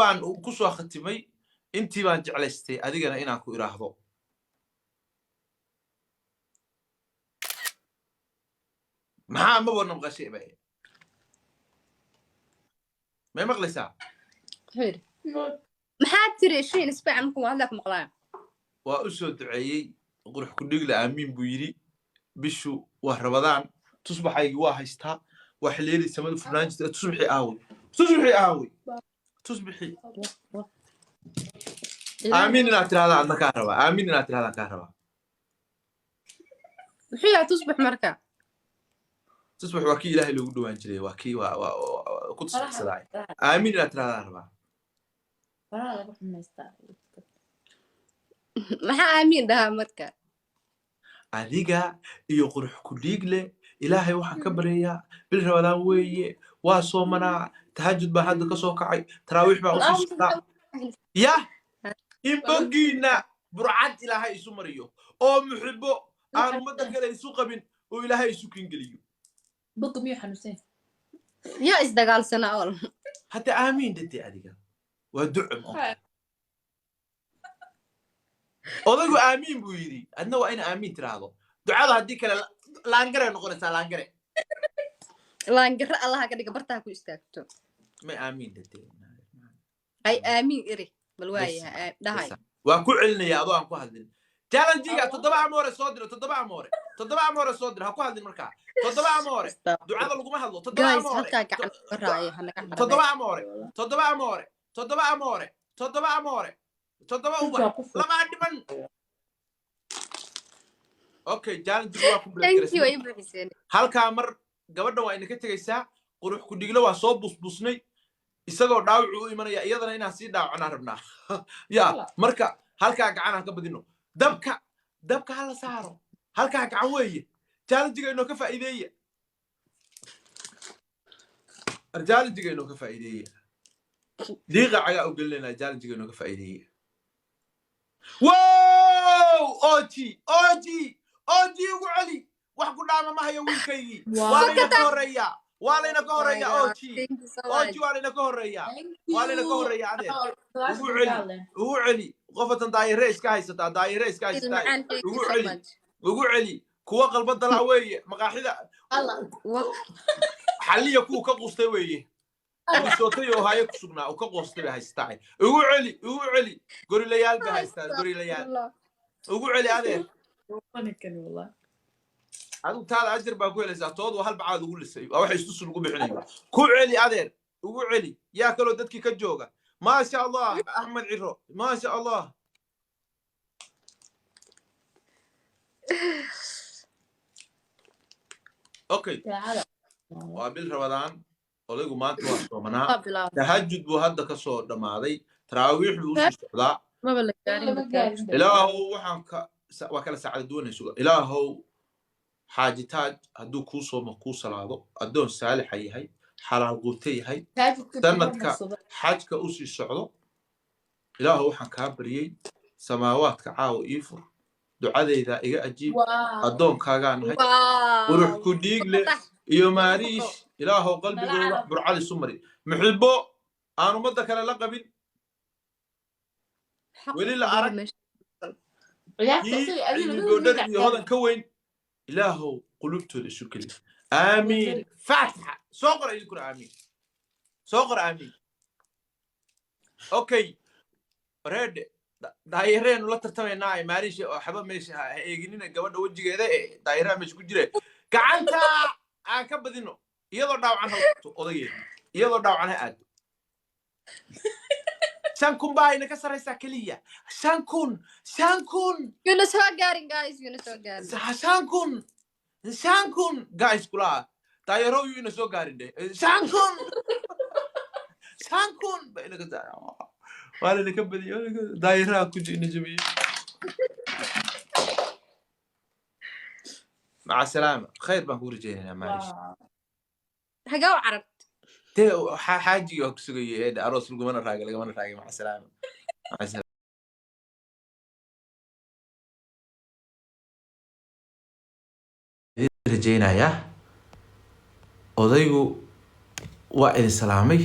Baan ku soo khatimay. Intii baan jeclaystay adigana inaan ku iraahdo. Maxaa maba namqashay ba? May maqlaysaa? Muxuu yidhi? Maxaa tiri shiin isbaac markuu hadlaa ku maqlaa? Waa u soo duceeyey. Qurux ku dhigle aamiin buu yidhi. Bishu waa Rabadaan, tusbaxaygii waa haystaa, waa xilliyadii samada furnaan jirtay. Tusbixii aawey? Tusbixii aawey? Tusbixii. Aamiin inaad tirahdaa adna kaa rabaa. Aamiin inaad tirahdaan kaa rabaa. Muxuu yahay tusbax marka? Tusbax waa kii Ilaahay loogu dhowaan jiray, waa kii waa ku tusbaxsadaay. Aamiin inaad tirahdaan rabaa. Faraha lagu xumaystaa. Maxaa aamiin dhahaa marka? Adiga iyo qurux ku dhiigle, Ilaahay waxaan ka baryayaa, bil Rabadaan weeye, waa soomanaa, tahajud baa hadda kasoo kacay, taraawiix baa usii socdaa, yah, in boggiinna burcad Ilaahay isu mariyo oo muxibo aan ummadda kale isu qabin oo Ilaahay isu kingeliyo. Boga miyuu xanuunsan? Yaa isdagaalsanaa ol? Hadda aamiin dhade adiga, waa duco ma odaygu aamiin buu yidhi, adna waa ina aamiin tiraahdo. Ducada haddii kale laangare noqonaysaa, laangare. Laangaro Allaha ka dhiga bartaa ku istaagto. May aamiin dhade. Ay, aamiin iri bal waayaha dhahay. Waa ku celinaya adoo aan ku hadlin challenge-ga. Toddoba amoore soo diro, toddoba amoore, toddoba amoore soo diro. Ha ku hadlin markaa. Toddoba amoore, ducada laguma hadlo. Toddoba Guys, amoore. Halkaa gacan ka raaya hanaga. Toddoba amoore, toddoba amoore, toddoba amoore, toddoba amoore, toddoba ubax, labaa dhiman. Okay, challenge-ga waa complete. Thank you. Gareysnay. Ay buuxiseen. Halkaa mar gabadha waa inaka tegaysaa. Qurux ku dhiglo waa soo busbusnay, isagoo dhaawacu u imanaya, iyadana inaan sii dhaawacnaa rabnaa ya. Marka halkaa gacan aan ka badino, dabka dabka hala saaro. Halkaa gacan weeye. Challenge-ga inoo ka faa'iideeya, challenge-ga inoo ka faa'iideeya. Diiqa cagaa u gelinayna, challenge-ga inoo ka faa'iideeya. Wow, oji oji oji, ugu celi. Wax ku dhaama ma hayo wiilkaygii. Waa layna ka horreeyaa, waa layna ka horreeyaa, oji. Thank you so much. Oji, waa layna ka horreeyaa, waa layna ka horreeyaa. Adeer, ugu celi, ugu celi. Qofatan daayare iska haysataa, daayare iska haysataa. Macaan, thank you Ugu so celi. much. Ugu celi. Kuwa qalba dalac weeye, maqaaxida xalliya kuwa ka quustay weeye, Minnesota oo Ohio ku sugnaa uu ka qoostay bay haystaa. Ugu celi, ugu celi. Gorilayaal bay haystaan, gorilayaal. Ugu celi, adeer. Adigu taada ajar baa ku helaysaa, toodu hal bacaad ugu lisay, waa waxa istus lagu bixinayo. Ku celi, adeer, ugu celi. Yaa kaloo dadkii ka jooga? Maasha Allah, Axmed Ciro, maasha Allah. Okay, waa bil Rabadaan, odaygu maanta waa soomanaa. Waa bilaabay. Tahajud buu hadda ka soo dhammaaday, taraawiix buu usii socdaa. Maba la gaarin badbaado. Ilaahow, waxaan ka waa kala saacada duwanay suga. Ilaahow, Xaaji Taaj hadduu kuu soomo, kuu salaado, addoon saalixa yahay, xalaal quute yahay, sanadka xajka usii socdo, Ilaahow waxaan kaa baryey samaawaadka caawa ii fur, ducadayda iga ajiib, addoonkaagaa nahay. Qurux ku dhiigle iyo Maariish, Ilaahow qalbigooda burcad isu mari, muxibo aan ummadda kale la qabin, weli la arag kii Cilmi Boodhar iyo Hodan ka weyn, Ilaahow qulubtooda isu geli. Aamiin. Faatixa soo qora idinkuna, aamiin soo qora, aamiin. Okay, reedhe, daayareenu la tartamaynaa. Ay Maariisha oo xaba meesha ha eeginina gabadha wejigeeda ee daayaraha meesha ku jire. Gacanta aan ka badino. Iyadoo dhaawacan ha wato odageeda, iyadoo dhaawacan ha aado. 5,000 baa ina ka saraysaa keliya, 5,000, 5,000. Yuna soo gaarin, guys, yuna soo gaarin. 5,000, 5,000, guys, kulaha daayaro yuu ina soo gaarin dheh. 5,000, 5,000 ba ina ka waa layna ka badiyay, daayaraha ku ina jabiyey. Maca salaama, khayr baan kuu rajaynaynaa, Maarish. Hagaa u carab. Dee xaajigii waa ku sugayay ee aroos lagumana raagay, lagamana raagay. Maca salaama, maca salaama. Idin rajaynayaa, odaygu waa idin salaamay.